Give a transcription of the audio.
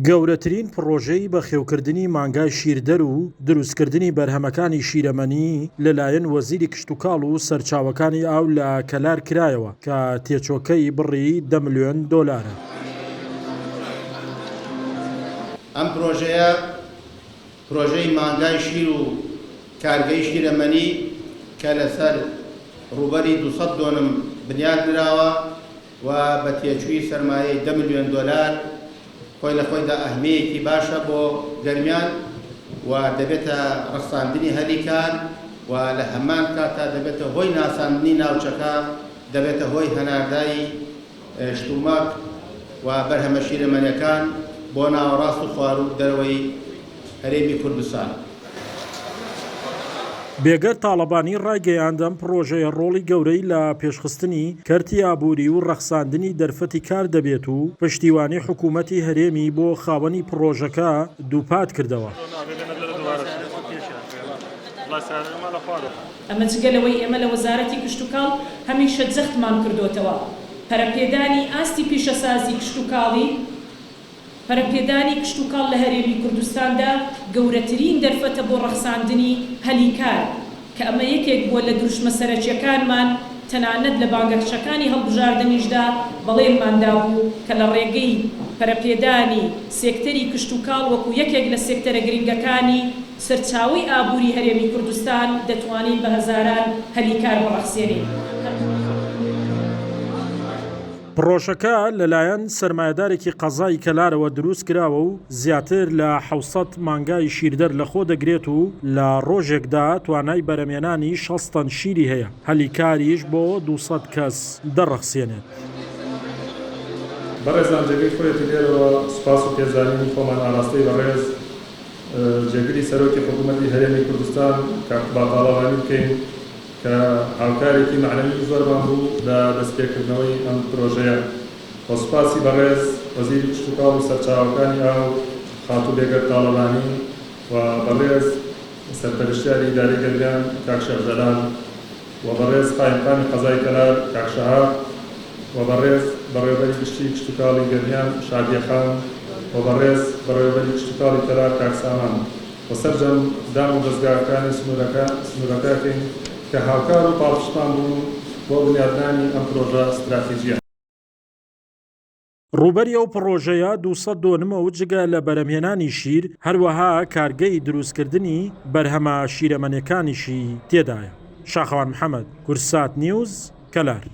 گەورەترین پڕۆژەی بەخێوکردنی مانگای شیردەر و دروستکردنی بەرهەمەکانی شیرەمەنی لەلایەن وەزیری کشتوکاڵ و سەرچاوەکانی ئاو لە کەلار کرایەوە کە تێچۆکەی بڕی دە ملیۆن دۆلارە. ئەم پرۆژەیە پرۆژەی مانگای شیر و کارگەی شیرەمەنی کە لەسەر ڕووبەری 200 دۆنم بنیات نراوە و بە تێچووی سەرمایەی دە ملیۆن دۆلار خۆی لە خۆیدا ئەهمیەیەکی باشە بۆ گەرمیان و دەبێتە ڕەخساندنی هەلی کار و لە هەمان کاتدا دەبێتە هۆی ناساندنی ناوچەکە، دەبێتە هۆی هەناردای شتومەک و بەرهەمە شیرەمەنیەکان بۆ ناوەڕاست و خواروو دەرەوەی هەرێمی کوردستان. بێگەرد تاڵەبانی ڕایگەیاند، ئەم پڕۆژەیە ڕۆڵی گەورەی لە پێشخستنی کەرتی ئابووری و ڕەخساندنی دەرفەتی کار دەبێت و پشتیوانی حکوومەتی هەرێمی بۆ خاوەنی پڕۆژەکە دووپات کردەوە. ئەمە جگە لەوەی ئێمە لە وەزارەتی کشتوکاڵ هەمیشە جەختمان کردۆتەوە پەرەپێدانی ئاستی پیشەسازی کشتوکاڵی، پەرەپێدانی کشتوکاڵ لە هەرێمی کوردستاندا گەورەترین دەرفەتە بۆ ڕەخساندنی هەلی کار، کە ئەمە یەکێک بووە لە دروشمە سەرەکییەکانمان، تەنانەت لە بانگەشەکانی هەڵبژاردنیشدا بەڵێنمان دابوو کە لە ڕێگەی پەرەپێدانی سێکتەری کشتوکاڵ وەکو یەکێک لە سێکتەرە گرنگەکانی سەرچاوەی ئابووری هەرێمی کوردستان دەتوانین بە هەزاران هەلی کار بڕەخسێنین. پڕۆژەکە لەلایەن سەرمایەدارێکی قەزای کەلارەوە دروست کراوە و زیاتر لە 700 مانگای شیردەر لەخۆ دەگرێت و لە ڕۆژێکدا توانای بەرەمێنانی 60 تەن شیری هەیە، هەلی کاریش بۆ 200 کەس دەڕەخسێنێت. بەڕێزان جێگەی خۆیەتی لێرەوە سوپاس و پێزانینی خۆمان ئاراستەی بەڕێز جێگری سەرۆکی حکوومەتی هەرێمی کوردستان کاک قوباد تاڵەبانی بکەین کە هاوکارێکی مەعنەوی زۆرمان بوو لە دەستپێکردنەوەی ئەم پرۆژەیە و سوپاسی بەڕێز وەزیری کشتوکاڵ و سەرچاوەکانی ئاو خاتوو بێگەرد تاڵەبانی و بەڕێز سەرپەرشتیاری ئیدارەی گەرمیان کاک شێخ جەلال و بەڕێز قایمقامی قەزای کەلار کاک شەهاب و بەڕێز بەڕێوەبەری گشتیی کشتوکاڵی گەرمیان شادیە خان و بەڕێز بەڕێوەبەری کشتوکاڵی کەلار کاک سامان و سەرجەم دام و دەزگاکانی سنوورەکە سنوورەکەکەین کە هاوکار و پاڵپشتمان بوون بۆ بنیادنانی ئەم پرۆژە ستراتیجییە. ڕووبەری ئەو پڕۆژەیە 200 دۆنمە و جگە لە بەرهەمهێنانی شیر، هەروەها کارگەی دروستکردنی بەرهەمە شیرەمەنیەکانیشی تێدایە. شاخەوان محەمەد، کوردسات نیوز، کەلار.